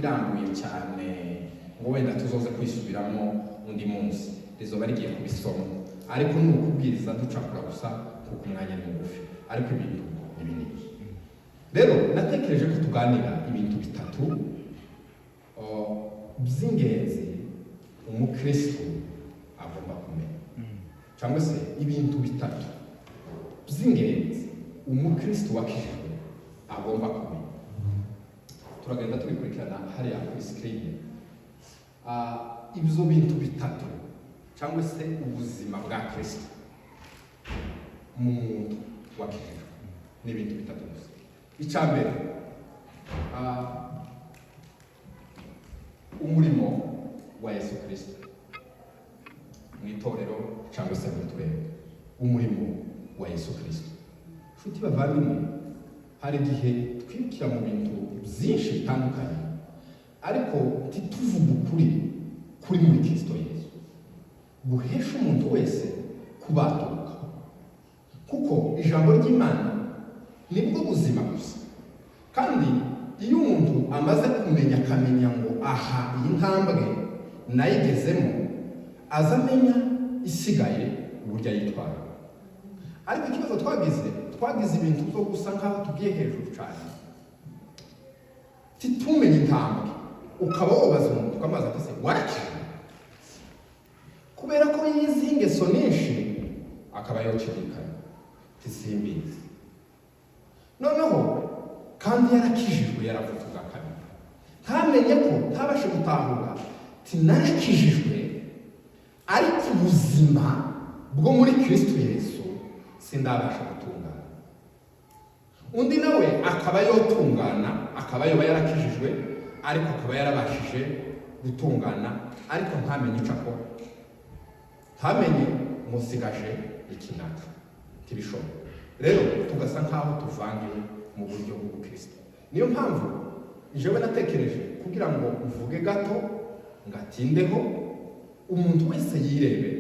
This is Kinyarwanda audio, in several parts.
irambuye cyane ngo wenda tuzoze kwisubiramo undi munsi, rizoba rigiye kubisoma, ariko ni ukubwiriza ducakura gusa kuko umwanya ni mugufi, ariko ibintu ni binini. Rero natekereje ko tuganira ibintu bitatu by'ingenzi umukristo agomba kumenya, cyangwa se ibintu bitatu by'ingenzi umukristo wakijijwe agomba kumenya. Turagenda tubikurikirana hariya kuri screen. Ibyo bintu bitatu cyangwa se ubuzima bwa Kristo mu muntu wakijijwe ni ibintu bitatu gusa. Icya mbere, umurimo wa Yesu Kristo mu itorero cyangwa se muri twebwe, umurimo wa Yesu Kristo. Nshuti bavandimwe, hari igihe twirukira mu bintu byinshi bitandukanye, ariko ntituvuge ukuri kuri muri Kristo Yesu guhesha umuntu wese kubatuka, kuko ijambo ry'Imana nibwo buzima gusa. Kandi iyo umuntu amaze kumenya, akamenya ngo aha iyi ntambwe nayigezemo, aza amenya isigaye uburyo ayitwara. Ariko ikibazo twagize ibintu byo gusa nkaho tugiye hejuru cyane, titumenye intambwe. Ukaba wobaza umuntu, ukamubaza ati: "Se warakijwe?" Kubera ko yizi ingeso nyinshi, akaba yoshidikanya tisimbizi. Noneho kandi yarakijijwe, yaravutse ubwa kabiri, ntamenye ko ntabashe gutahura tinarakijijwe, ariko ubuzima bwo muri Kristo Yesu sindabasha gutungana. Undi nawe akaba yotungana, akaba yoba yarakijijwe, ariko akaba yarabashije gutungana, ariko ntamenye icyo akora, ntamenye musigaje ikinaka, ntibishoboka. Rero tugasa nkaho tuvangiwe mu buryo bw'ubukristo. Niyo mpamvu jewe natekereje kugira ngo mvuge gato ngatindeho, umuntu wese yirebe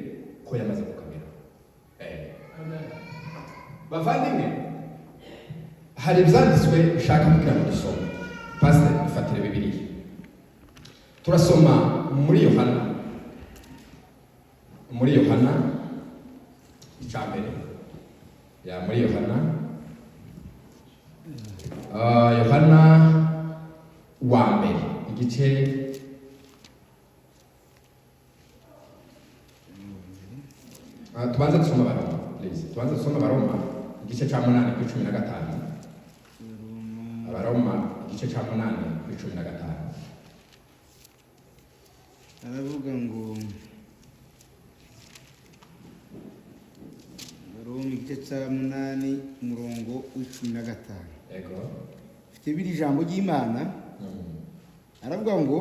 ko yamaze kukamera. Bavandimwe, hari ibyanditswe nshaka kugira ngo dusome. Pasiteri, dufatire Bibiliya, turasoma muri Yohana icya mbere ya muri Yohana. Yohana wa mbere igice. Tubanze dusome Abaroma, please. Tubanze dusome Abaroma igice cya 8 kuri 15. Abaroma igice cya 8 kuri 15. Aravuga ngo Roma igice cya 8, umurongo wa 15. Yego. Ufite biri ijambo ry'Imana. Aravuga ngo: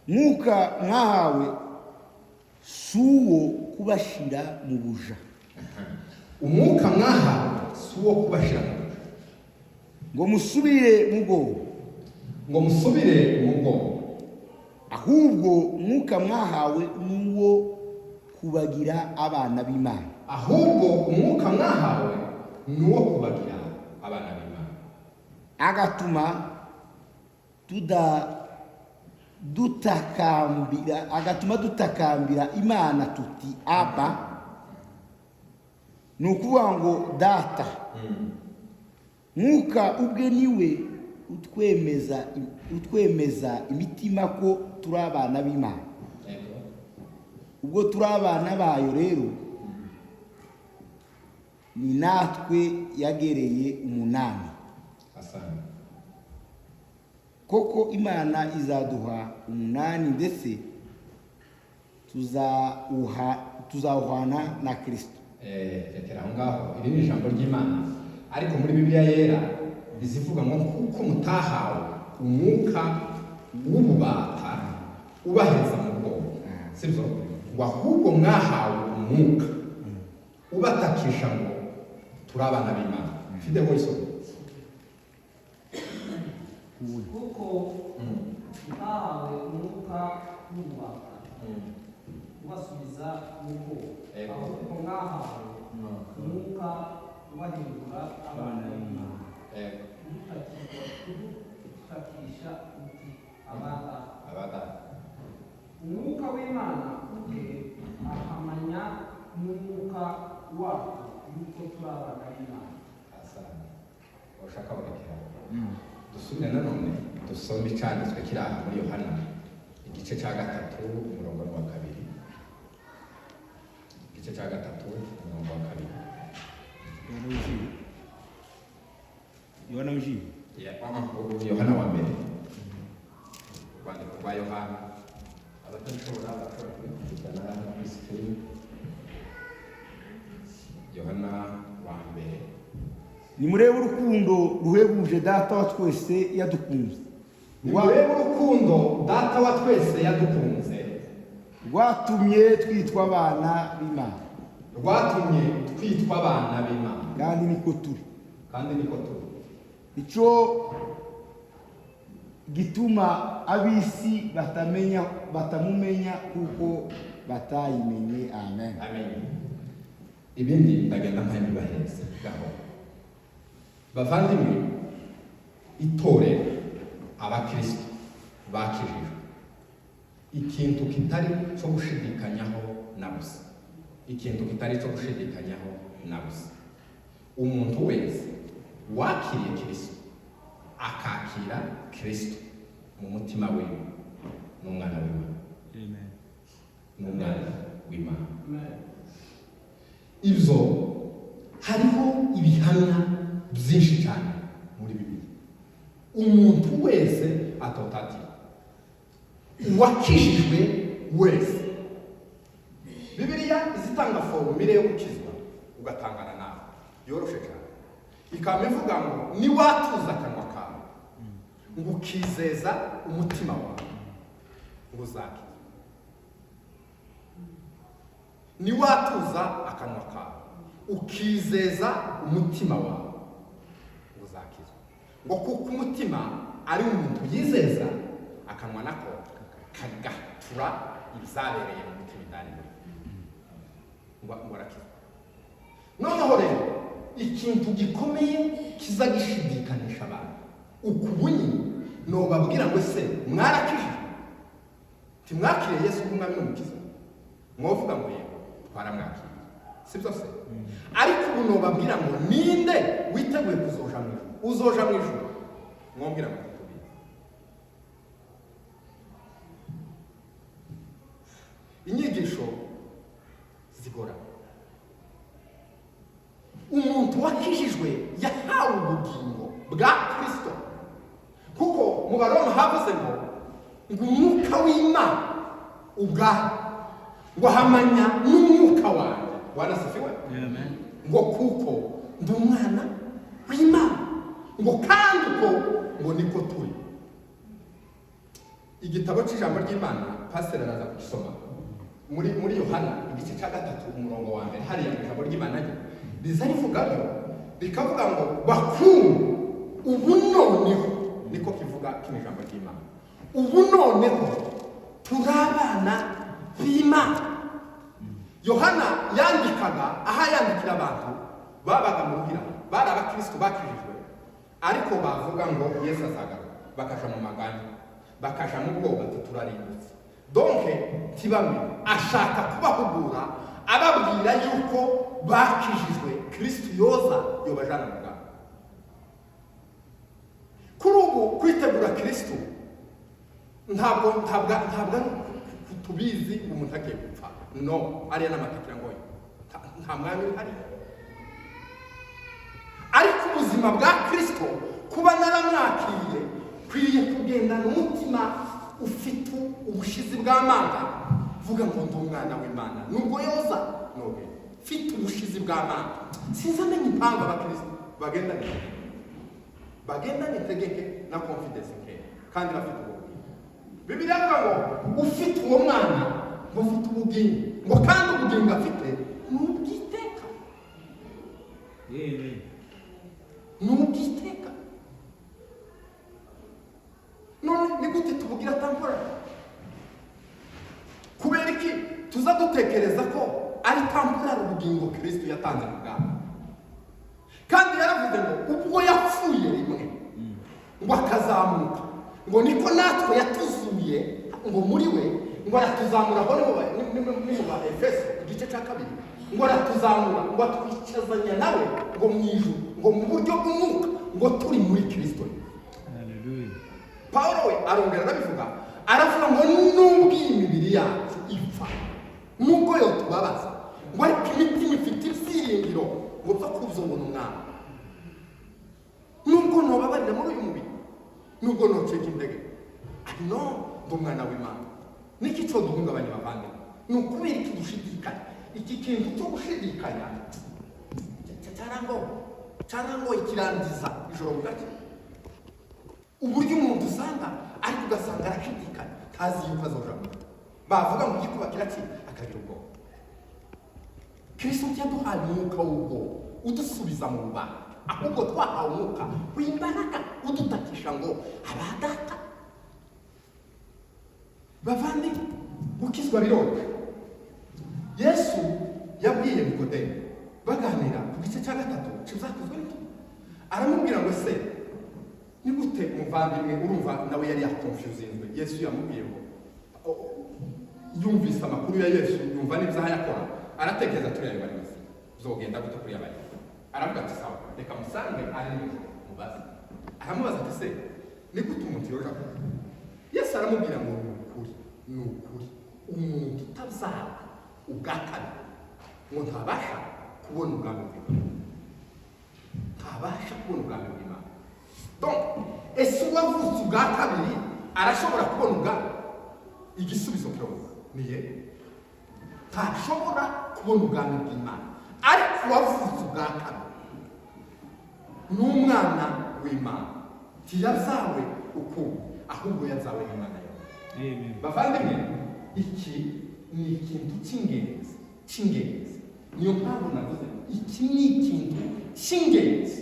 "Mwuka mwahawe si uwo kubashyira mu buja, Umwuka mwahawe si uwo kubashyira mu buja, ngo musubire mu bwoba, ngo musubire mu bwoba, ahubwo Mwuka mwahawe ni uwo kubagira abana b'Imana." Ahubwo umwuka mwahawe ni uwo kubagira abana b'Imana. Agatuma dutakambira Imana tuti: "Aba", ni ukuvuga ngo "Data". Mwuka ubwe niwe utwemeza imitima ko turi abana b'Imana. Ubwo turi abana bayo rero, ni natwe yagereye umunani. Asante. Koko Imana izaduha umunani, ndetse tuzawuhana na Kirisito. Rekera aho ngaho. Iri ni ijambo ry'Imana, ariko muri Bibiliya Yera bizivuga ngo kuko mutahawe umwuka w'ububata ubaheza mu bwoba, sibyo? Ngo ahubwo mwahawe umwuka ubatakisha ngo turi abana b'Imana. Fide voice. Kuko mutahawe umwuka w'ububata ubasubiza mu bwoba, Yego. ahubwo mwahawe umwuka ubahindura abana b'Imana. Yego. Kudutakisha uti: "Aba Data." Aba Data. Umwuka w'Imana ubwe ahamanya n'umwuka wacu yuko turi abana b'Imana. Asante. Ushaka barekera, dusubire nanone dusome icyanditswe kiri aha muri Yohana igice cya 3, umurongo wa 2. Igice cya 3, umurongo wa 2. Yohana w'Injili, Yohana w'Injili. Yohana wa mbere, urwandiko rwa Yohana. Abatabishobora bashobora kubikurikirana hano kuri screen. Yohana wa mbere. Nimurebe urukundo ruhebuje Data wa twese yadukunze. Nimurebe urukundo Data wa twese yadukunze, rwatumye twitwa abana b'Imana, rwatumye twitwa abana b'Imana, kandi niko turi. Kandi niko turi. Nicyo gituma ab'isi batamenya, batamumenya, kuko batayimenye. Amen. Amen. Ibindi ndagenda nkabibaheza gahoro. Bavandimwe, itorero, abakristo bakijijwe, ikintu kitari cyo gushidikanyaho na busa, ikintu kitari cyo gushidikanyaho na busa, umuntu wese wakiriye Kristo, akakira Kristo mu mutima wiwe, n'umwana w'Imana, n'umwana w'Imana. Ibyo hariho ibihamya byinshi cyane muri Bibiliya. Umuntu wese atotatira, uwakijijwe wese. Bibiliya izitanga formule yo gukizwa, ugatangana nawe, yoroshe cyane. Ikaba ivuga ngo niwatuza akanwa kawe, ngo ukizeza umutima wawe, ngo uzakizwa. Niwatuza akanwa kawe, ukizeza umutima wawe, ngo uzakizwa. Ngo kuko umutima ari umuntu yizeza, akanwa nako kagatura ibyabereye mu mutima indani muri ngo arakizwa. Noneho rero ikintu gikomeye kiza gishidikanisha abantu uku nyine, nobabwira ngo: "Ese mwarakijijwe? Ntimwakiriye Yesu nk'Umwami n'Umukiza?" Mwovuga ngo: "Yego, twaramwakiriye." Si byo se? Ariko ubu nobabwira ngo: "Ninde witeguye kuzoja mu ijuru, uzoja mu ijuru?" Mwongera ngo: "Tubizi." Inyigisho zigora. Umuntu wakijijwe yahawe ubugingo bwa Kristo, kuko mu Baroma havuze ngo umwuka w'Imana ubwaho ngo ahamanya n'umwuka wanjye, wanasifiwe, ngo kuko ndi umwana w'Imana, ngo kandi uko ngo niko turi. Igitabo cy'ijambo ry'Imana, pasiteri araza kugisoma muri Yohana igice cya 3, umurongo wa 1. Hariya mu ijambo ry'Imana ryo riza rivuga, ryo rikavuga ngo: "Bakungu, ubu noneho," niko kivuga kino ijambo ry'Imana, "ubu noneho turi abana b'Imana." Yohana yandikaga aho yandikira abantu babaga mu ruhira, bari abakristo bakijijwe, ariko bavuga ngo Yesu azagaruka bakaja mu maganya, bakaja mu bwoba, ati: "Turarimbutse." Donc ntibamenye. Ashaka kubahugura, ababwira yuko bakijijwe, Kristo yoza yobajana mu bwami. Kuri ubu kwitegura Kristo ntabwo ari tubizi ngo umuntu agiye gupfa, no ariya n'amatekera ngo nta mwanya uri hariya. Ariko ubuzima bwa Kristo, kuba naramwakiriye, kwiriye kugendana umutima ufite ubushizi bw'amanga, vuga ngo ndi umwana w'Imana, nubwo yoza nubwo mfite ubushizi bw'amanga. Sinzi amenya impamvu abakristo bagendana itegeke na confidence nkeya kandi bafite ubwo bugingo. Bibiliya avuga ngo ufite uwo mwana ngo afite ubugingo, ngo kandi ubugingo afite ni ubw'iteka, ni ubw'iteka. None ni gute tubugira temporary? Kubera iki tuza dutekereza ko ari temporary, ubugingo Kristo yatanze mu bwami? Ngo akazamuka, ngo niko natwe yatuzuye ngo muri we, ngo aratuzamura. Aho ni mu ba Efeso igice cya 2. Ngo aratuzamura, ngo atwicazanya nawe ngo mu ijuru, ngo mu buryo bw'umwuka, ngo turi muri Kristo. Pawulo we arongera arabivuga, aravuga ngo nubwo iyi mibiri yacu ipfa, nubwo yotubabaza, ngo ariko imitima ifite ibyiringiro ngo byo kuzobona Umwami. Nubwo nobabarira muri uyu mubiri, nubwo noceka intege, no ndi umwana w'Imana. Niki cyo duhungabanya, bavandimwe? Ni ukubera iki dushidikanya? Iki kintu cyo gushidikanya cyarangoye, kirangiza ijoro bugacya. Uburyo umuntu usanga, ariko ugasanga arashidikanya, ntazi yuko azoja mu ijuru. Bavuga ngo igikuba kiracika, akagira ubwoba. Kristo ntiyaduhaye umwuka w'ubwoba udusubiza mu bubata, ahubwo twahawe umwuka w'imbaraga udutakisha ngo aba Data. Bavandimwe, gukizwa biroroshye. Yesu yabwiye Nikodemu baganira ku gice cya 3 cy'Ibyakozwe n'Intumwa, aramubwira ngo: "Ese ni gute, muvandimwe?" Urumva nawe yari yakonfuzinzwe. Yesu yamubwiye ngo yumvise amakuru ya Yesu, yumva n'ibyaha yakora, aratekereza turiya bari muzima, bizogenda gute kuri abari? Aravuga ati: "Sawa, reka musange ari nijoro mubaze." Aramubaza ati: "Se ni gute umuntu yoja kuba?" Yesu aramubwira ngo: "Ni ukuri, ni ukuri, umuntu utabyara ubwa kabiri ngo ntabasha kubona ubwami bw'Imana, ntabasha kubona ubwami bw'Imana." Donc ese uwavutse ubwa kabiri arashobora kubona ubwami? Igisubizo kiroroshye, ni ye, ntashobora kubona ubwami bw'Imana. Ariko uwavutse ubwa kabiri ni umwana w'Imana, ntiyabyawe ukundi, ahubwo yabyawe n'Imana yawe. Amen. Bavandimwe, iki ni ikintu cy'ingenzi, cy'ingenzi. Niyo mpamvu navuze ngo iki ni ikintu cy'ingenzi,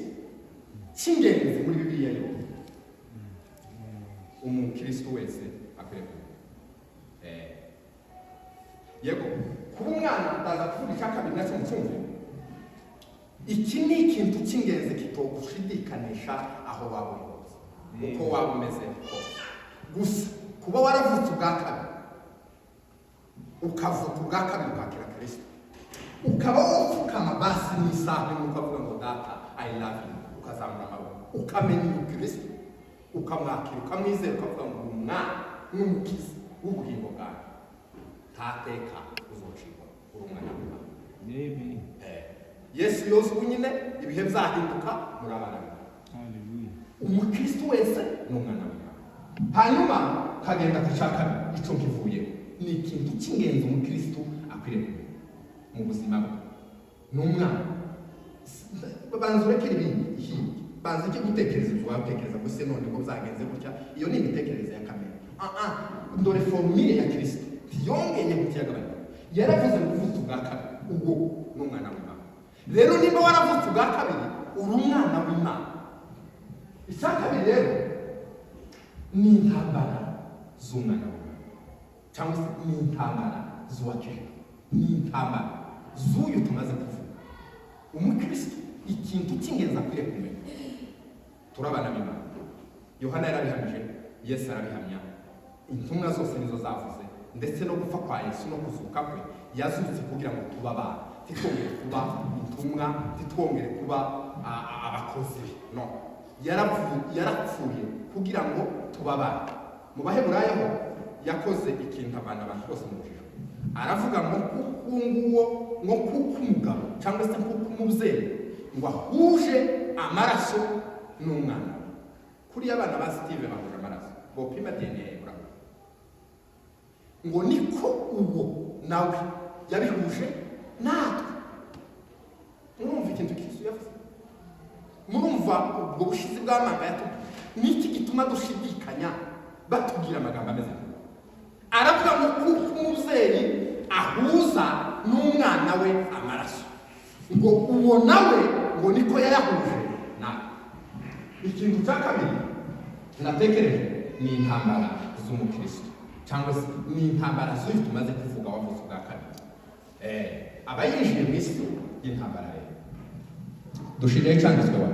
cy'ingenzi muri Bibiliya yose, umukristo wese akwiriye kumenya. Yego, kuba umwana, ndaza kuvuga icya kabiri nacyo mucyumve. Iki ni ikintu cy'ingenzi kitogushidikanisha aho waba uri hose, uko waba umeze kose. Gusa kuba waravutse ubwa kabiri, ukavuka ubwa kabiri, ukakira Kirisito, ukaba wapfukama basi n'isaha imwe ukavuga ngo: "Data, I love you," ukazamura amaboko, ukamenya uyu Kirisito, ukamwakira, ukamwizera, ukavuga ngo uri umwana n'umukiza w'ubugingo bwawe, nta teka uzocibwa, uri umwana w'Imana. Amen. Yesu yoza ubu nyine, ibihe byahinduka, muri abana b'Imana. Hallelujah. Umukristo wese ni umwana w'Imana. Hanyuma kagenda ku cya kabiri, icyo nkivuyeho ni ikintu cy'ingenzi umukristo akwiriye kumenya mu buzima bwe, ni umwana. Banza urekere ibindi hirya, banza icyo gutekereza ibyo watekereza ngo se none ko byagenze gutya, iyo ni imitekerereze ya kamere. Ah ah, dore formule ya Kirisito, ntiyongeye kutiyagabanya. Yaravuze ngo uvutse ubwa kabiri ubwo ni umwana w'Imana. Rero nimba waravutse ubwa kabiri, uri umwana w'Imana. Icya kabiri rero ni intambara z'umwana w'Imana, cyangwa se ni intambara z'uwakijijwe, ni intambara z'uyu tumaze kuvuga. Umukristo, ikintu cy'ingenzi akwiriye kumenya, turabana b'Imana. Yohana yarabihamije, Yesu arabihamya, intumwa zose nizo zavuze. Ndetse no gupfa kwa Yesu no kuzuka kwe, yazutse kugira ngo tube abana, ntitwongere kuba intumwa, ntitwongere kuba abakozi be. No yarapfuye kugira ngo tube abana. Mu Baheburayo ho yakoze ikintu avana abantu bose mu rujijo, aravuga ngo kuko nguwo, ngo kuko umugabo cyangwa se kuko umubyeyi ngo ahuje amaraso n'umwana we. Kuriya abana ba Steve bahuje amaraso, bopima DNA murahuye, ngo niko uwo nawe yabihuje natwe. Murumva ikintu Kristo yavuze? Murumva ubwo bushizi bw'amanga yatubwiye? Niki gituma dushidikanya batubwira amagambo ameze nk'ayo? Aravuga ngo kuko umubyeyi ahuza n'umwana we amaraso, ngo uwo nawe ngo niko yayahuje natwe. Ikintu cya kabiri natekereje ni intambara z'umukristo, cyangwa se ni intambara z'uyu tumaze kuvuga wavuze ubwa kabiri. Aba yinjiye mu isi y'intambara. Rero dushireho icyanditswe wa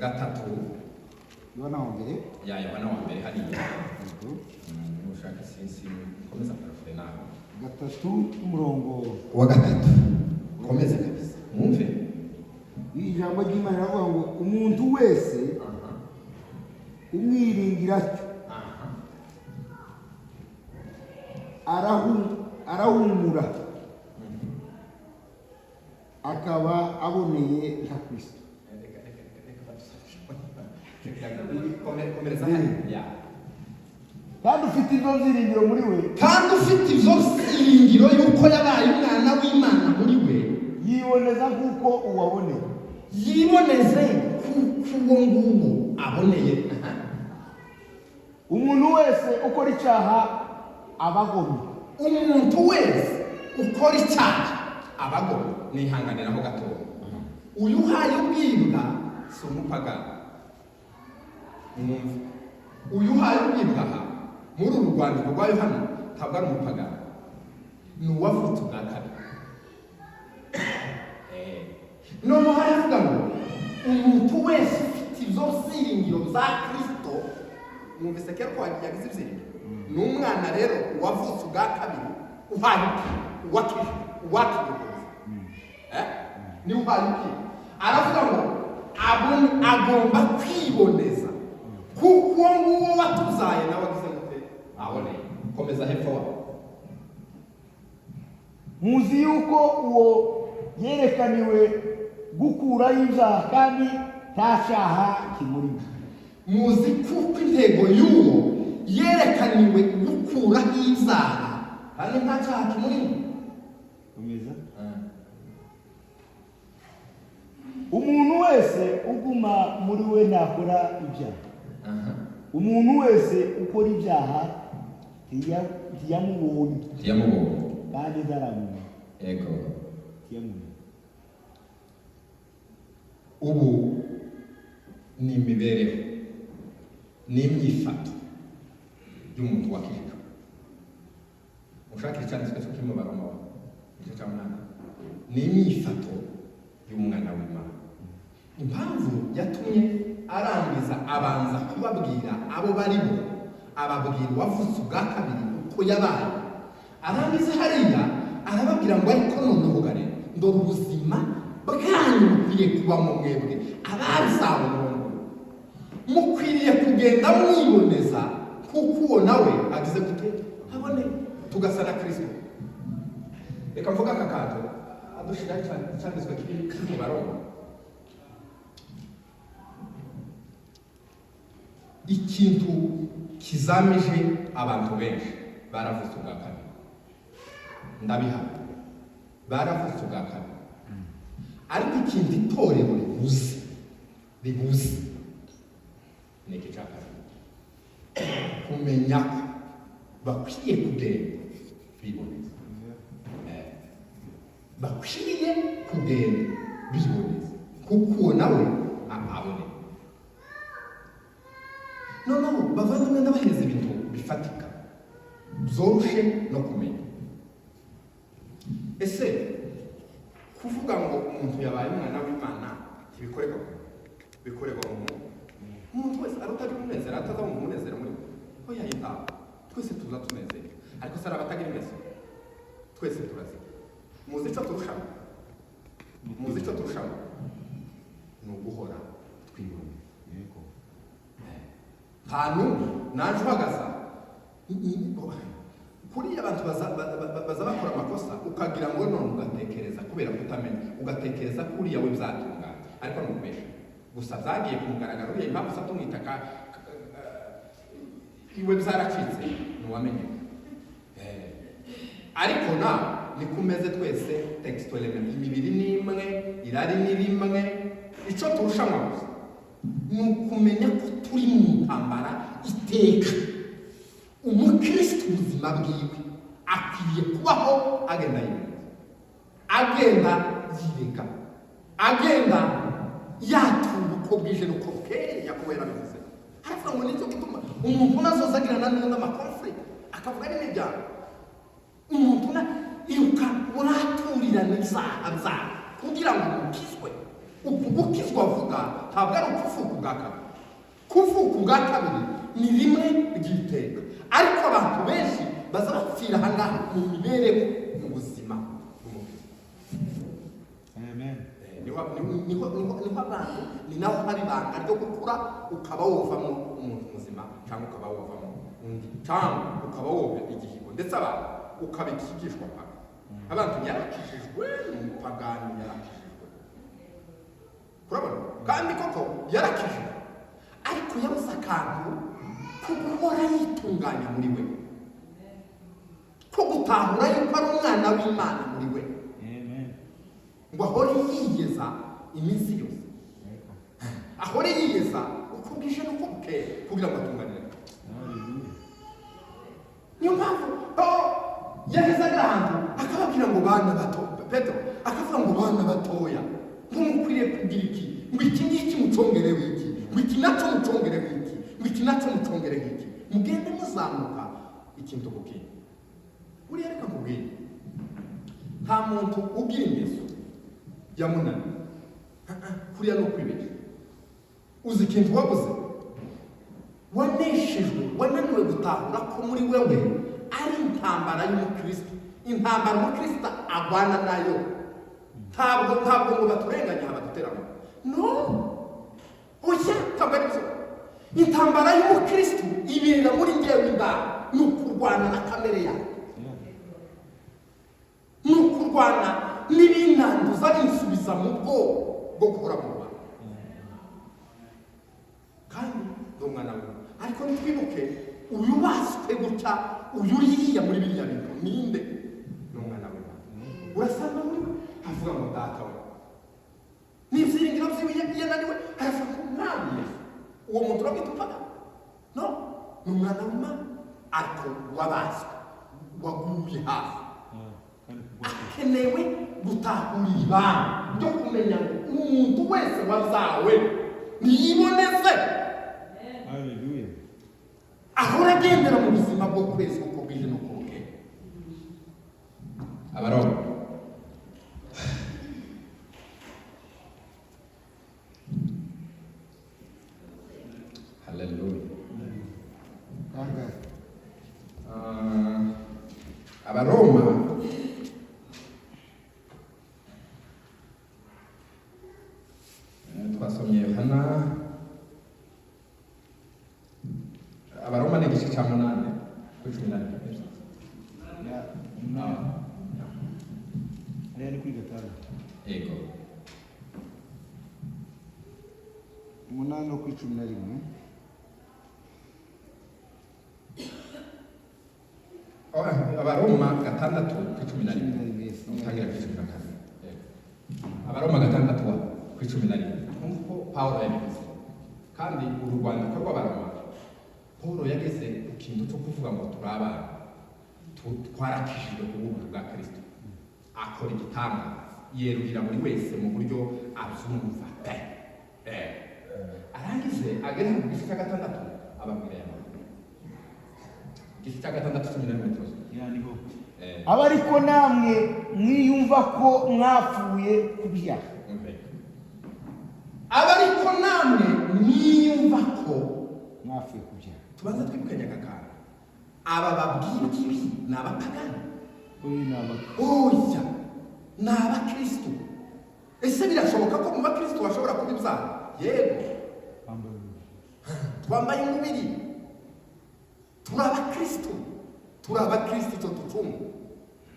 Gatatu. Yohana wa mbere. Ya Yohana wa mbere hariya. Ushaka sinsi komeza parafure naho. Gatatu n'umurongo Wa gatatu, komeza kabisa mwumve. Ijambo ry'Imana riravuga ngo umuntu wese umwiringira atyo arahumura akaba aboneye nka Kristo. Reka, reka, reka, reka komereza hariya. Kandi ufite ibyo byiringiro muri we, Kandi ufite ibyo byiringiro yuko yabaye umwana w'Imana muri we, yiboneza nk'uko uwaboneye. Yiboneze kuko uwo nguwo aboneye. Umuntu wese ukora icyaha aba agomye. Umuntu wese ukora icyaha aba agomye. Nihanganiraho gatoya, uyu uhaye ubwibwa si umupagani. Mwumve, uyu uhaye ubwibwa aha muri uru rwandiko rwa Yohana ntabwo ari umupagani, ni uwavutse ubwa kabiri. Noneho haravuga ngo umuntu wese ufite ibyo byiringiro bya Kristo, mwumvise kera ko yagize ibyiringiro, ni umwana rero uwavutse ubwa kabiri, uhaye uwakije uwakiriye, niwe uhaye ubwibwa. Aravuga ngo agomba kwiboneza kuko uwo nguwo watuzaye nawe agize gute? Aboneye. Komeza hepfo wa. Muzi yuko uwo yerekaniwe gukuraho ibyaha, kandi nta cyaha kimurimo. Muzi kuko intego y'uwo yerekaniwe gukuraho ibyaha, kandi nta cyaha kimurimo. Komeza. Umuntu wese uguma muri we ntakora ibyaha. Umuntu wese ukora ibyaha ntiyamubonye. Ntiyamubonye. Kandi ntaramumenya. Yego. Ntiyamumenya. Ubu ni imibereho n'imyifato y'umuntu wakijijwe. Ushaka icyanditswe cyo kirimo Baroma igice cya 8, ni imyifato y'umwana w'Imana. Impamvu yatumye arangiza abanza kubabwira abo barimo, ababwira uwavutse ubwa kabiri uko yabaye, arangiza hariya arababwira ngo ariko noneho gare ndora ubuzima bwanyu bukwiye kubamo, mwebwe ababisawe mukwiriye kugenda mwiboneza kuko uwo nawe agize gute? Abone, tugasa na Kristo. Reka mvuga aka kantu adushiraho icyanditswe kiri mu Baroma. Ikintu kizamije abantu benshi baravutse ubwa kabiri, ndabihamya, baravutse ubwa kabiri, ariko ikintu itorero ribuze ni iki cya kabiri: kumenya ko bakwiye kugenda biboneza. Bakwiriye kugenda biboneza kuko uwo nawe aboneye. Noneho bavandimwe, ndabahereza ibintu bifatika byoroshe no kumenya. Ese kuvuga ngo umuntu yabaye umwana w'Imana ntibikorerwa mu muntu, bikorerwa mu muntu? Umuntu wese ari utagira umunezero ataza mu munezero muri we? Oya, yitaho, twese tuza tunezerwa, ariko se hari abatagira ingeso? Twese turazigira. Muzi icyo turushaho? Muzi icyo turushaho? Ni uguhora twiboneza. Nta n'umwe naje uhagaze kuriya. Abantu baza bakora amakosa, ukagira ngo none ugatekereza kubera kutamenya, ugatekereza ko uriya we byatunganye, ariko ni ukubesha gusa. Byagiye ku mugaragaro uriya, impamvu usa tumwita iwe byaracitse, ntiwamenye. Ariko na niko umeze twese textuellement, imibiri ni imwe, irari ni rimwe. Icyo turushanwa gusa ni ukumenya ko turi mu ntambara iteka. Umukristo ubuzima bwiwe akwiye kubaho agenda yiboneza, agenda yireka, agenda yatura uko bwije n'uko bukeye. Yakobo yarabivuze, aravuga ngo nicyo gituma umuntu nazoza agirana n'undi ama conflits, akavuga n'imiryango, umuntu na iruka uraturirana ibyaha byawe kugira ngo ukizwe. Uku gukizwa avuga ntabwo ari ukuvuka ubwa kabiri. Kuvuka ubwa kabiri ni rimwe ry'iteka, ariko abantu benshi baza bapfira aha ngaha mu mibereho, mu buzima bw'umubiri. Amen. Niho abantu, ni naho hari ibanga ryo gukura, ukaba wovamo umuntu muzima cyangwa ukaba wovamo undi, cyangwa ukaba woba igihigo, ndetse abantu ukaba igihigishwa paka. Abantu yarakijijwe, ni umupagani, yarakijijwe, urabona, kandi koko yarakijijwe, ariko yabuze akantu ko guhora yitunganya muri we, ko gutahura yuko ari umwana w'Imana muri we. Amen. Ngo ahore yiyeza iminsi yose, ahore yiyeza uko bwije n'uko bukeye, kugira ngo atunganire. Hallelujah. Niyo mpamvu Pawulo yagezaga ahantu akababwira ngo bana bato, Petero akavuga ngo bana batoya, ngo mukwiriye kugira iki, ngo iki ngiki mucongereho iki, ngo iki nacyo mucongereho iki, ngo iki nacyo mucongereho iki, mugende muzamuka ikintu ku kindi. Buriya reka nkubwire, nta muntu ugira ingeso yamunaniye. Kuriya ni ukwibeshya. Uzi ikintu wabuze? Waneshejwe, wananiwe gutahura ko muri wewe ari intambara y'umukristo, intambara umukristo agwana nayo. Ntabwo ngo baturenganye aha badutera amabuye, no, oya, ntabwo ari byo. Intambara y'umukristo ibera muri ngewe indani, ni ukurwana na kamere yawe, ni ukurwana n'ibinanduza binsubiza mu bwoba bwo guhora mu Rwanda, kandi ndi umwana wawe. Ariko ntitwibuke uyu baswe gutya, uyu uriya muri biriya bintu ninde? Ni umwana w'Imana. Urasanga muri we avuga ngo data we, n'ibyiringiro byiwe yananiwe, aravuga ngo Mwami Yesu. Uwo muntu uramwita umupagani? No, ni umwana w'Imana, ariko wabaswe, waguye hasi. Kandi kugwa. Akenewe gutahura ibanga ryo kumenya ngo umuntu wese wabyawe niyiboneze. Hallelujah. Ahora agendera mu buzima bwo kwezi uko bwije n'uko bukeye. Abaroma Haleluya. Kangahe? Abaroma twasomye Yohana. Abaroma ni igice cya 8 kuri 11. Ya, 8. Hariya ni kuri 6. Yego. 8 no kuri 11. Oh, Abaroma 6 kuri 11. 11, yes. Utangira kuri 12. Yego. Abaroma 6 kuri 11. Nk'uko Pawulo yabivuze, kandi uru rwandiko rw'Abaroma, Paul yageze ku kintu cyo kuvuga ngo turi abana, twarakijijwe ku bw'ubuntu bwa Kristo, akora igitangaza, yerurira buri wese mu buryo abyumva pe. Arangize agere ku gice cya 6, ababwira aya magambo. Igice cya 6 11 tuzi. Ya, niho. Aba ariko namwe mwiyumva ko mwapfuye ku byaha. Umve. Aba ariko namwe mwiyumva ko mwapfuye ku byaha. Tubanza twibukanye aka kantu. Aba babwirwa ibi ni abapagani? Oya, ni abakristo. Oya, ni abakristo. Ese birashoboka ko mu bakristo bashobora kuba ibyaha? Yego. Bambaye umubiri. Twambaye umubiri, turi abakristo, turi abakristo, icyo tucunga.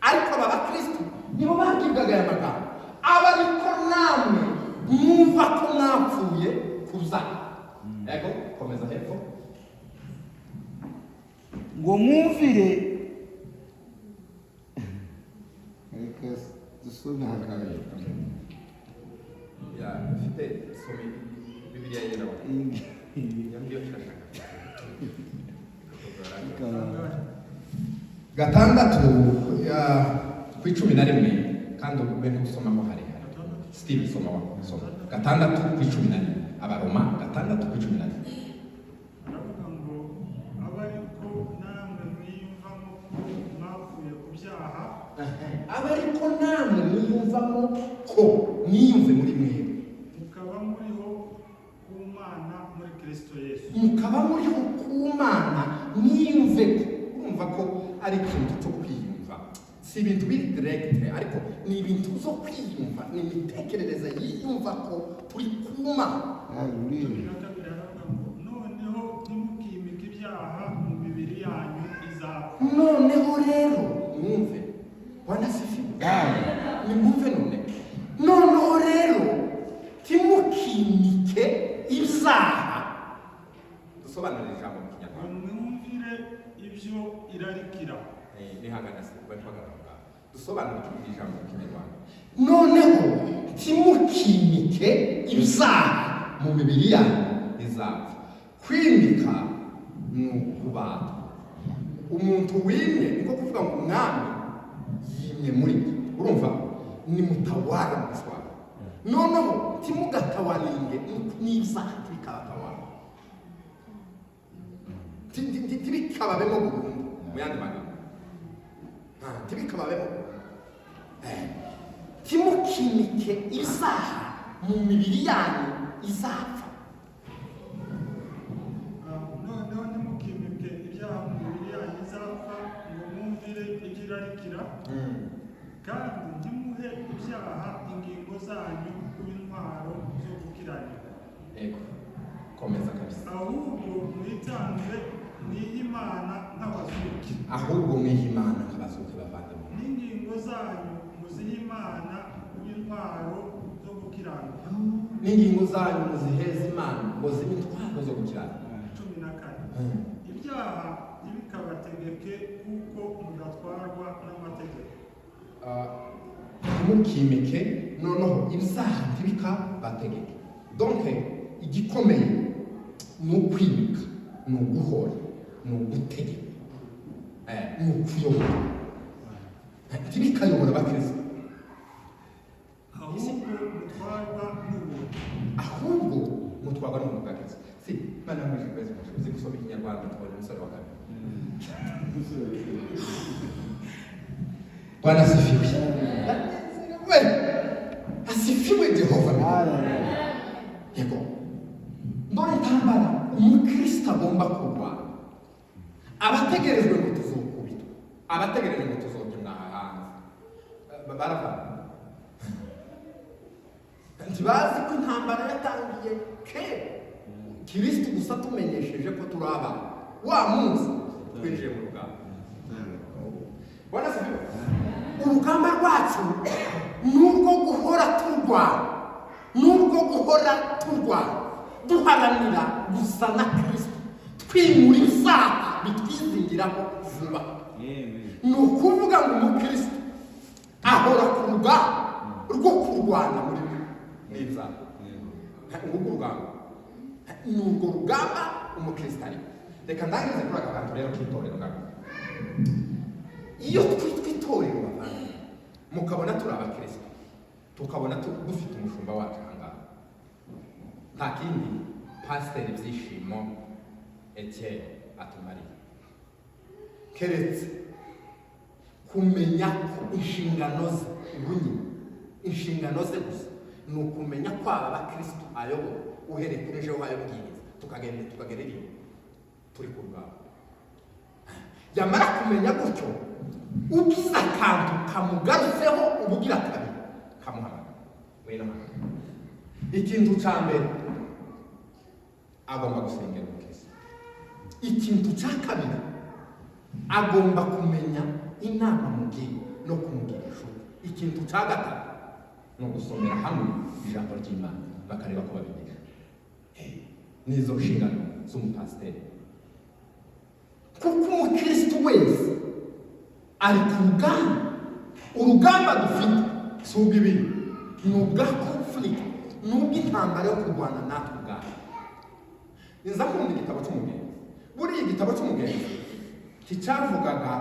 Ariko aba bakristo nibo babwirwaga aya magambo: aba ariko namwe mwumva ko mwapfuye ku byaha. Yego, komeza hepfo. Ngo mwumvire, reka dusome hano. Ya, ufite some Bibiliya ye nawe. Iyo ngiyo kirashaka. 6 ya ku 11, kandi ube ntusomamo harehare. Steve, soma, wa soma 6 ku 11. Abaroma 6 ku 11. Aravuga ngo abe ariko namwe mwiyumvamo ko mwapfuye ku byaha. Aba ariko namwe mwiyumvamo ko, mwiyumve muri mwebwe. Kristo Yesu. Mukaba muriho ku Mana, mwiyumve ko, urumva ko ari ikintu cyo kwiyumva, si ibintu biri direct, ariko ni ibintu zo kwiyumva, ni imitekerereze yiyumva ko turi ku Mana. Haleluya. 12 haravuga ngo: "Noneho ntimukimike ibyaha mu mibiri yanyu izapfa." Noneho rero mwumve, Bwana asifiwe, nimwumve. Noneho rero timukimike ibyaha. Dusobanurire ijambo mu Ngo Kinyarwanda. mwumvire ibyo irarikira. Nihangana se bari bagaruka, dusobanure iri jambo mu Kinyarwanda. Noneho timukimike ibyaha mu mibiri yanyu izapfa. Kwimika ni ukubata. Umuntu wimye, niko kuvuga ngo umwami yimye muri byo, urumva ni mutawara mu Giswahili. Noneho timugatawaringe n'ibyaha, tibikabatawara, tibikababemo burundu. Mu yandi magambo, tibikababemo. Timukimike ibyaha mu mibiri yanyu izapfa. Noneho ntimukimike ibyaha mu mibiri yanyu izapfa ngo mwumvire ibyo irarikira, kandi ntimuhe ibyaha ingingo zanyu kuba intwaro zo gukiranirwa. Ego, komeza kabisa. Ahubwo mwitange mwihe Imana nk'abazuki. Ahubwo mwihe Imana nk'abazuki, bavandimwe. N'ingingo zanyu muzihe Imana kuba intwaro zo gukiranuka. N'ingingo zanyu muziheze Imana ngo zibe intwaro zo gukiranuka. 14: "Ibyaha ntibikabategeke, kuko mudatwarwa n'amategeko." Ntimukimike noneho ibyaha ntibikabategeke. Donc igikomeye ni ukwimika, ni uguhora, ni ugutegeka, ni ukuyobora. Ntibikayobora abakristo. Ahubwo mutwarwa n'ubuntu. Ahubwo mutwarwa n'ubuntu bwa Kristo. Si Imana yamwishe kwezi uzi gusoma Ikinyarwanda, tubonye umusore wa kabiri. Bwana asifiwe, we asifiwe Jehova. Yego, ndore intambara umukristo agomba kurwana, abategerejwe ngo tuzokubitwa, abategereje ngo tuzogemwa aha hanze, baravana, ntibazi ko intambara yatangiye kera. Kristo gusa tumenyesheje ko turi abana, wa munsi twinjiye mu rugamba. Bwana asifiwe. Urugamba rwacu ni urwo guhora turwana, ni urwo guhora turwana, duharanira gusa na Kristo, twimura ibyaha bitwizingiraho vuba. Ni ukuvuga ngo umukristo ahora ku rugamba rwo kurwana muri we n'ibyaha. Ngurwo urugamba, ni urwo rugamba umukristo arimo. Reka ndangize kuri aka kantu rero k'itorero ngako. Iyo twitwa itorero, bavandimwe, mukabona turi abakristo, tukabona dufite umushumba wacu aha ngaha, nta kindi Pasiteri Byishimo Etienne atumariye keretse kumenya ko inshingano ze, ubu nyine inshingano ze gusa ni ukumenya ko aba bakristo ayobora, uhereye kuri ejo wayabwiriza, tukagenda tukagera iriya, turi ku rugamba. Yamara kumenya gutyo, ugize akantu kamugarutseho ubugira kabiri, kamuhamagara: "Ngwino hano." Ikintu cya mbere, agomba gusengera umukristo. Ikintu cya kabiri, agomba kumenya inama mugira no kumugira inshuti. Ikintu cya gatatu ni ugusomera hamwe ijambo ry'Imana, bakareba ko babigira. Nizo nshingano z'umupasiteri, kuko umukristo wese ari ku rugamba. Urugamba dufite si ubw'ibindi, ni ubwa conflict, ni ubw'intambara yo kurwana natwe ubwacu. Nza nkunda igitabo cy'Umugenzi. Buriya igitabo cy'Umugenzi nticyavugaga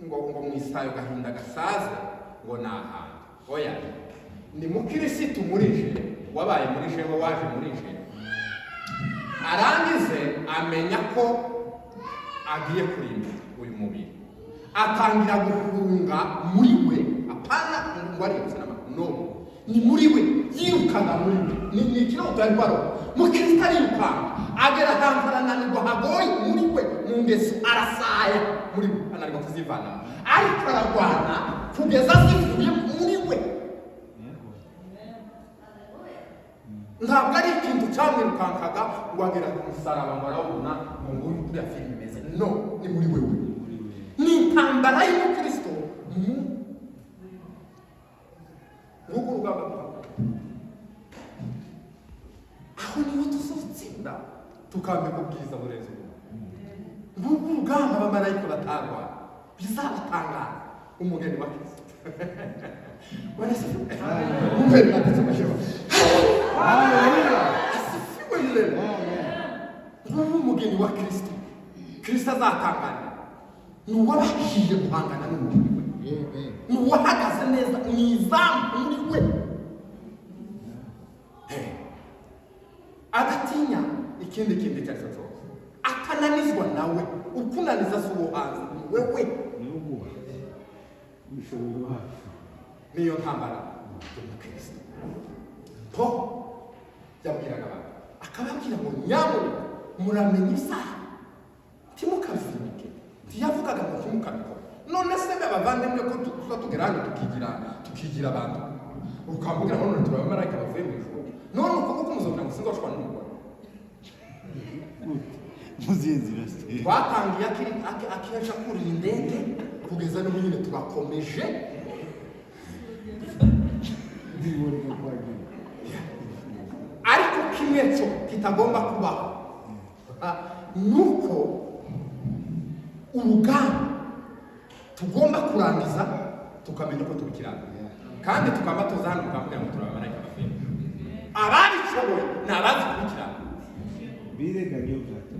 ngo mu isayo gahinda gasaze ngo ni ahantu, oya, ni mukirisitu muri je, wabaye muri jewe, waje muri je, arangize amenya ko agiye kurinda uyu mubiri, atangira guhunga muri we. Apana ngo aributse n'amakuru, no. Ni muri we, yirukaga muri we. Ni ikiroto yari arota. Mukristo arirukanka, agera ahantu arananirwa, hagoye muri we, mu ngeso arasaya muri we, ananirwa kuzivanamo, ariko ararwana kugeza zivuye muri we. Ntabwo ari ikintu cyamwirukankaga ngo agera ku musaraba ngo arawubona, ngo nguyu kuriya filime imeze. No, ni muri wewe, ni intambara y'umukristo mu nguko urugamba rwawe. Aho niho tuzotsinda, tukambika ubwiza burenze ubu. Nguko urugamba abamarayika batarwana, bizabatangaza umugeni wa Kristo. Bwana asifiwe. Asifiwe milele. Nguwo umugeni wa Kristo. Kristo azatangana ni uwabashije guhangana n'umubiri we, ni uwahagaze neza mu izamu muri we, adatinya ikindi kintu icyo ari cyo cyose, atananizwa nawe. Ukunaniza si uwo hanze, ni wewe. Niyo ntambara y'umukristo. Paul yabwiraga abantu, akababwira ngo nyamuneka muramenye isaha, ntimukabyinike. Ntiyavugaga ngo ntimukabikore. None se abavandimwe, ko tuza tugera hano tukigira abantu, ukambwira ngo none turi abamarayika bavuye mu ijuru, none uko kuko muzobwira ngo sinzoshwana n'umugore? Muziye nzira se? Twatangiye akiri kurira indege, kugeza n'ubu nyine turakomeje. Ndiboneka kwagira. Ariko kimwe cyo kitagomba kubaho nuko urugamba tugomba kurangiza, tukamenya ko tubikirana, kandi tukaba tuza hano mukambwira ngo turi abamarayika bavuye mu ijuru. Ababishoboye ni abazi kubikirana. Bireganye byato.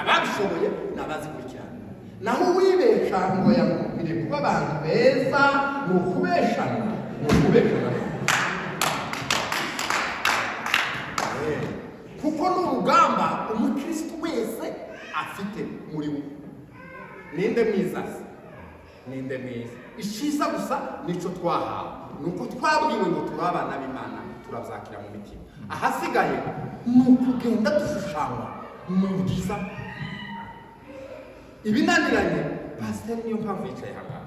Ababishoboye ni abazi kubikirana. Naho uwibesha ngo yamukwiriye kuba abantu beza, ni ukubeshana, ni ukubeshana. Kuko ni urugamba umukristo wese afite muri we. Ninde mwiza se? Ninde mwiza? Icyiza gusa nicyo twahawe ni uko twabwiwe ngo turi abana b'Imana, turabyakira mu mitima. Ahasigaye ni ukugenda dushushanywa mu bwiza. Ibinaniranye, pasiteri niyo mpamvu yicaye ahangaha.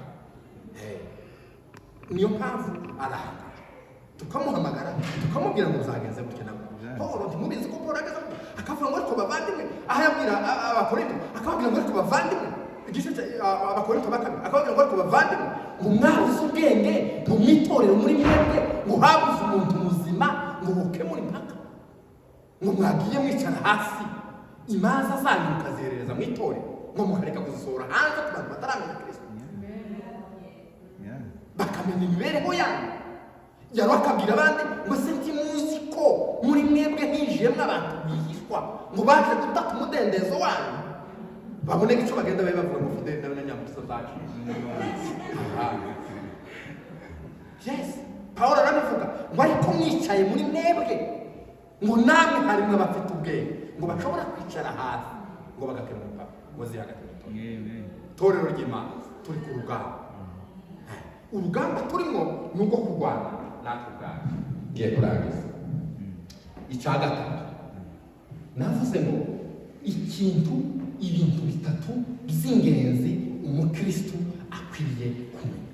Niyo mpamvu arahangara, tukamuhamagara, tukamubwira ngo byagenze gutya na gutya. Paul, ntimubizi ko Paul ageze gutya akavuga ngo ariko bavandimwe, aho yabwira Abakorinto akababwira ngo ariko bavandimwe, igice cya Abakorinto ba kabiri, akababwira ngo ariko bavandimwe, ngo mwabuze ubwenge, ngo mwitorere muri mwebwe, ngo habuze umuntu muzima ngo mukemure impaka, ngo mwagiye mwicara hasi imanza zanyu mukaziherereza mu itorero, ngo mukareka kuzisohora hanze ku bantu bataramenya Kristo, bakamenya imibereho yanyu. Yari akabwira abandi ngo se ntimuzi ko muri mwebwe hinjiyemo abantu bihishwa, ngo baje gutata umudendezo wanyu, babone icyo bagenda babe bavuga ngo Fideli nawe na Nyamukiza zacu. Yes, Paul arabivuga ngo ariko mwicaye muri mwebwe, ngo namwe harimo abafite ubwenge, ngo bashobora kwicara hasi ngo bagakemura impaka ngo ziri hagati mu itorero. Itorero ry'Imana, turi ku rugamba. Urugamba turimo ni urwo kurwana natwe ubwacu. Ngiye kurangiza. Icya gatatu navuze ngo ibintu bitatu by'ingenzi umukristo akwiriye kumenya.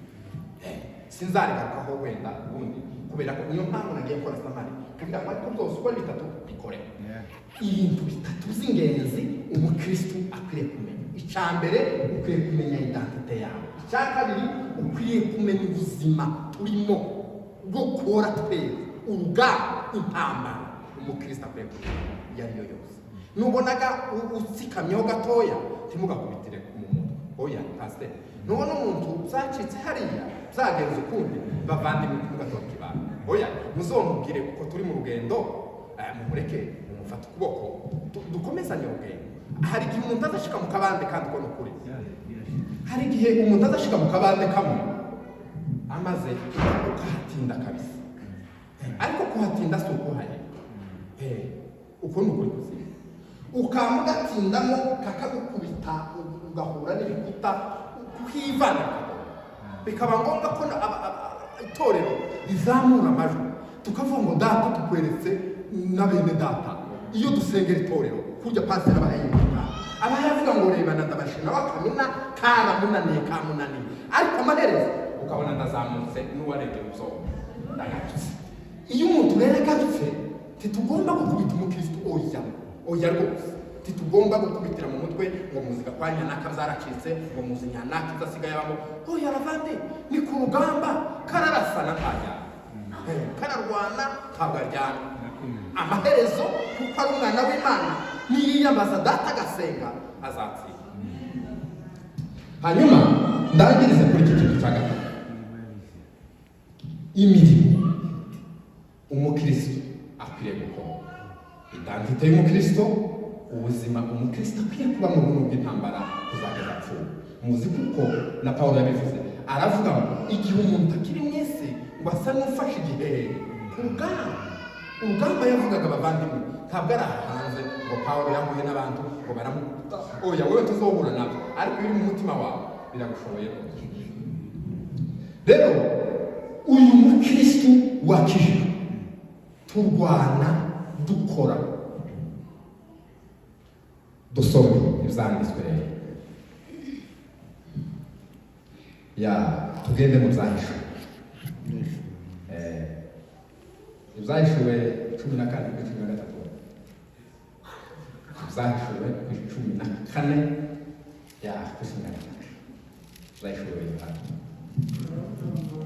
Sinzarigarukaho wenda ubundi, kubera ko niyo mpamvu nagiye gukora summary, kugira ngo ariko byose uko ari bitatu bikore. Ibintu bitatu by'ingenzi umukristo akwiriye kumenya: icya mbere, ukwiye kumenya identité yawe. Icya kabiri, ukwiye kumenya ubuzima turimo bwo kora twese, urugamba, intambara umukristo akwiye kumenya iyo ari yo yose. Nubonaga utsikamyeho gatoya, ntimugakubitire mu mutwe. Oya pasiteri, nubona umuntu byacitse hariya, byagenze ukundi, bavandimwe, ntimugatoke ibanga. Oya, muzomubwire kuko turi mu rugendo. Mumureke, mumufate ukuboko, dukomezanye urugendo. Hari igihe umuntu azashika mu kabande, kandi uko ni ukuri. Hari igihe umuntu azashika mu kabande kamwe amaze ukahatinda kabisa, ariko kuhatinda si ukuhahera. Uko ni ukuri kuzima. Ukaba ugatindamo, kakagukubita, ugahura n'ibikuta, kuhivana bikaba ngombwa ko Itorero rizamura amajwi, tukavuga ngo: "Data, tukweretse na bene data." Iyo dusengera itorero, kurya pasiteri aba yivuga, aba yavuga ngo: "Rebana, ndabashima wakamina karamunaniye, kamunaniye," ariko amaherezo ukabona ndazamutse n'uwaregera uzoba ndagarutse. Iyo umuntu rero agarutse, ntitugomba gukubita umukristo. Oya, oya rwose, ntitugomba gukubitira mu mutwe ngo muzika kwa nyanaka byaracitse, ngo muzi nyanaka ibyo asigaye abamo. Oya bavandi, ni ku rugamba, kararasana ntajyana, kararwana ntabwo aryana. Amaherezo, kuko ari umwana w'Imana, niyiyambaza Data agasenga, azatsinda. Hanyuma ndangirize kuri iki kintu cya gatatu: imirimo umukristo akwiriye gukora, identité y'umukristo, ubuzima umukristo akwiye kuba mu buntu bw'intambara kuzageza apfuye. Muzi kuko na Pawulo yabivuze, aravuga ngo igihe umuntu akiri mu isi, ngo asa n'ufashe igihehe ku rugamba. Urugamba yavugaga, abavandimwe, ntabwo ari aha hanze ngo Pawulo yahuye n'abantu ngo baramukubita. Oya, wowe tuzohura nabyo, ariko biri mu mutima wawe biragushoboye rwose. Rero uyu mukristo wakijijwe, turwana dukora. Dusome ibyanditswe rero, ya tugende mu Byahishuwe. Ibyahishuwe 14 kuri 13. Ibyahishuwe kuri 14, ya kuri 13, Ibyahishuwe Yohana. Baravuga ngo: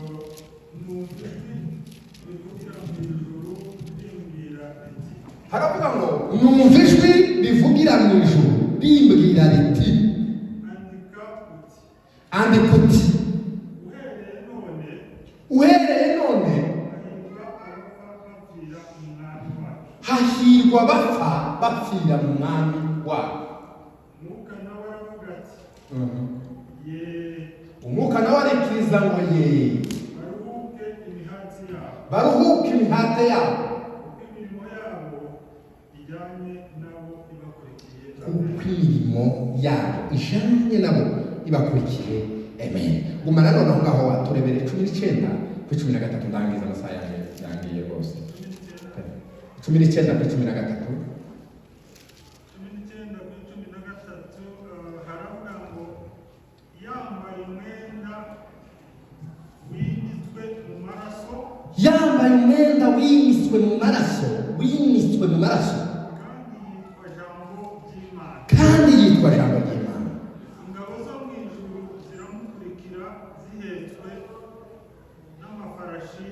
"Numva ijwi rivugira mu ijuru rimbwira riti: Haravuga ngo: "Numva ijwi rivugira mu ijuru rimbwira riti: Andika uti: Andika uti: Uhereye none Uhereye none hahirwa abapfa bapfira mu Mwami wacu. Hahirwa abapfa bapfira mu Mwami wabo." Umwuka nawe aravuga ati: Ye. Umwuka nawe arikiriza ngo: "Ye." Baruhuke imihati yabo, Baruhuke imihate yabo, kuko imirimo yabo ijyanye nabo ibakurikiye. Kuko imirimo yabo ijanye nabo ibakurikiye. Amen. Guma nanone aho ngaho, waturebere 19 kuri 13. Ndangiza, amasaha yanjye yangiye rwose. 19 kuri 13. 19 kuri 13, haravuga ngo: "Yambaye umwenda winyitswe mu maraso, Yambaye umwenda winyitswe mu maraso, winyitswe mu maraso, kandi yitwa Jambo ry'Imana. Kandi yitwa Jambo ry'Imana. Ingabo zo mu ijuru ziramukurikira zihetswe n'amafarashi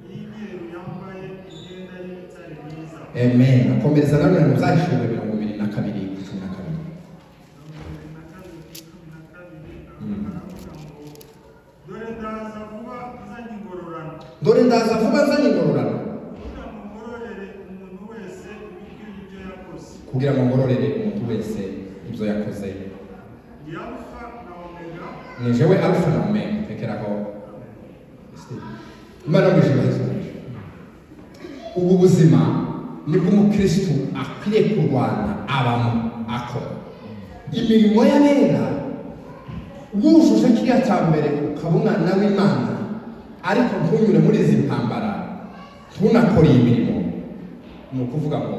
y'imyeru, yambaye imyenda y'ibitare myiza." Amen. Akomereza nanone mu Byahishuwe 22 kuri 12. 22 kuri 12, haravuga ngo: "Dore ndaza vuba nzanye ingororano, Dore ndaza vuba nzanye ingororano, kugira ngo ngororere umuntu wese ibikwiye ibyo yakoze. Kugira ngo ngororere umuntu wese ibyo yakoze. Ndi Alufa na Omega." Ni jewe Alfa na Omega. Tekeraho. Imana yo mu ijuru ibahe. Ubu buzima nibwo umukristu akwiriye kurwana, abamo, akora imirimo y'abera. Wujuje kiriya cya mbere, ukaba umwana w'Imana, ariko ntunyure muri izi ntambara, ntunakore iyi mirimo, ni ukuvuga ngo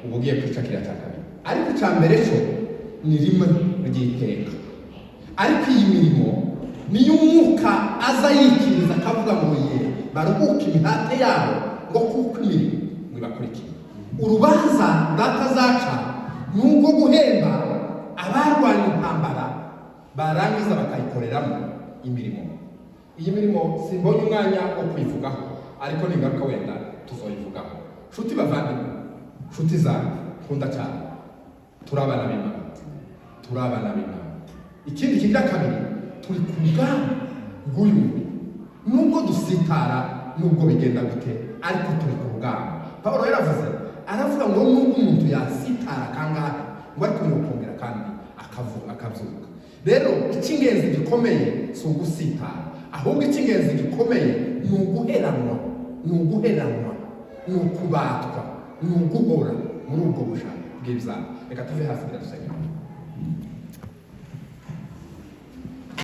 uba ugiye kwica kiriya cya kabiri. Ariko icya mbere cyo ni rimwe ry'iteka. Ariko iyi mirimo niyo Umwuka aza yikiriza akavuga ngo: "Ye, baruhuke imihate yabo," ngo kuko imirimo ngo ibakurikiye. Urubanza Data azaca ni urwo guhemba abarwanya intambara, barangiza bakayikoreramo imirimo. Iyi mirimo simbonye umwanya wo kuyivugaho, ariko ningaruka wenda tuzoyivugaho. Nshuti bavandimwe, nshuti zanjye nkunda cyane, turi abana b'Imana, turi abana b'Imana. Ikindi kigira kabiri, turi ku rugamba rw'uyu mubiri. Nubwo dusitara, nubwo bigenda gute, ariko turi ku rugamba. Pawulo yaravuze, aravuga ngo nubwo umuntu yasitara kangahe, ngo ariko yokongera kandi akabyuka. Rero icy'ingenzi gikomeye si ugusitara, ahubwo icy'ingenzi gikomeye ni uguheranwa, ni uguheranwa, ni ukubatwa, ni uguhora muri ubwo bushake bw'ibyaha. Reka tuve hasi, biradusenga.